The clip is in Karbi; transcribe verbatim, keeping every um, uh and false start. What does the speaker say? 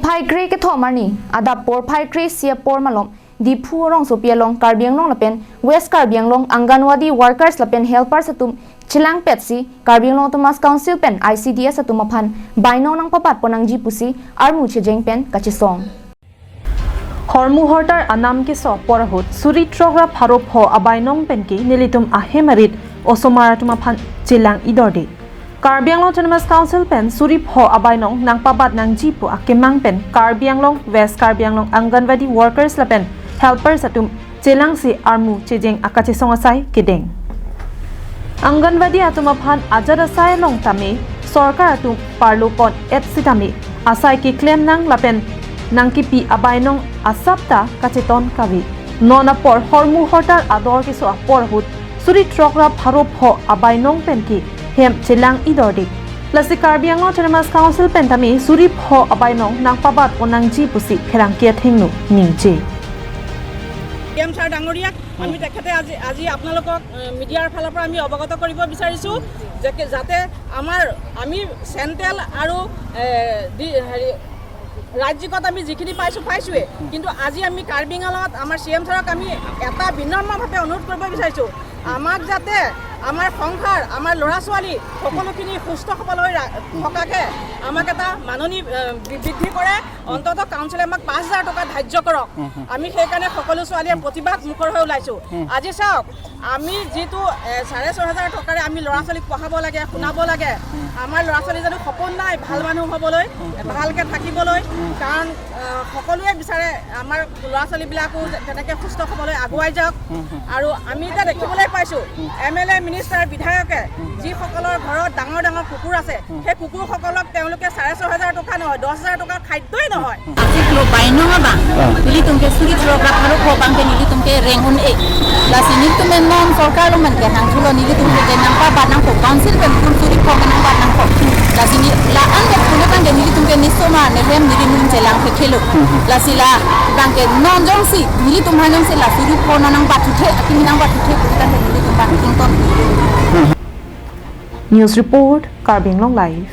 Phaikre kethom arni, adap porphai kre-isi apor malom, Diphu rongsopi along Karbi Anglong lapen West Karbi Anglong Anganwadi workers lapen helpers atum chelangpetsi Karbi Anglong Autonomous Council pen I C D S atum aphan bainong nangpabatpon nangji pusi armu chejeng pen kachesong. Hormu hortar anam keso apor ahut suri throk ra pharo pho abainong pen ke nelitum ahem arit osomar atum aphan chelang-i dorde. Karbi Anglong Autonomous Council pen suri pho abainong nangpabat nangji pu akemang pen Karbi Anglong West Karbi Anglong Anganwadi workers lapen helpers atum chelangsi armu chejeng akachesong asai kedeng. Anganwadi atum aphan ajat asai along tame sorkar atum parlopon-et sitame asai keklem nang lapen nangkipi abainong asap ta kacheton kave. Non apor hormu hortar ador keso apor ahut suri throk ra pharo pho abainong pen ke hem chelang-i dorde. Lasi Karbi Anglong Autonomous Council pen tame suri pho abainong nangpabatpon nangji pusi pherangke athengno ningje. D M sir ডাঙৰীয়াক আমি তেখেতে আজি, আজি আপোনালোকক, এ, মিডিয়াৰ ফালৰ পৰা আমি অৱগত কৰিব বিচাৰিছোঁ যে কি, যাতে আমাৰ, আমি চেণ্ট্ৰেল আৰু, এ, দি, হেৰি, ৰাজ্যিকত আমি যিখিনি পাইছোঁ, পাইছোঁৱেই, কিন্তু আজি আমি কাৰ্বি আংলঙত আমাৰ চি এম ছাৰক আমি এটা বিনম্ৰভাৱে অনুৰোধ কৰিব বিচাৰিছোঁ, আমাক যাতে আমাৰ সংসাৰ, আমাৰ ল'ৰা ছোৱালী সকলোখিনি সুস্থ সবল হৈ ৰা-, থকাকে আমাক এটা মাননি, এ, বি-, বৃদ্ধি কৰে। অন্ততঃ কাউন্সিলে আমাক পাঁচ হাজাৰ টকা ধাৰ্য কৰক। হুম, হুম। আমি সেইকাৰণে সকলো ছোৱালীয়ে প্ৰতিবাদ মুখৰ হৈ ওলাইছোঁ। হুম। আজি চাওক, আমি যিটো, এ, চাৰে ছয় হাজাৰ টকাৰে আমি ল'ৰা ছোৱালীক পঢ়াব লাগে, শুনাব লাগে, হুম। আমাৰ ল'ৰা ছোৱালী জানো সপোন নাই ভাল মানুহ হ'বলৈ, হুম। ভালকে থাকিবলৈ? হুম। কাৰণ, এ, সকলোৱে বিচাৰে আমাৰ ল'ৰা ছোৱালীবিলাকো যে তেনেকে সুস্থ হ'বলৈ আগুৱাই যাওক। হুম, হুম। আৰু আমি এতিয়া দেখিবলৈ পাইছোঁ, হুম। এম এল এ, মিনিষ্টাৰ, বিধায়কে, হুম। যিসকলৰ ঘৰত ডাঙৰ ডাঙৰ কুকুৰ আছে, হুম। সেই কুকুৰসকলক তেওঁলোকে চাৰে ছয় হাজাৰ টকা নহয়, দহ হাজাৰ টকাৰ খাদ্যই নহয়। Asik lo bainong abang. Ah. Nelitum ke suri throk ra pharo pho abang ke nelitum ke reng un-e. Lasi nelitum non sorkar lo man ke nangthulo, nelitum ke nangpabat nangpo, council pen pun suri pho ke nangbat nangpo. Lasi ne la-an ke pun abang ke nelitum ke ne osomar ne hem nelitum chelang kekhelo. Hmm. Lasi labang ke non jongsi nelitum aphan jongsi la suri pho non nangbathukthe, akimi nangbathukthe pu abang ke nelitum abang ington. News report, Karbi Anglong Live.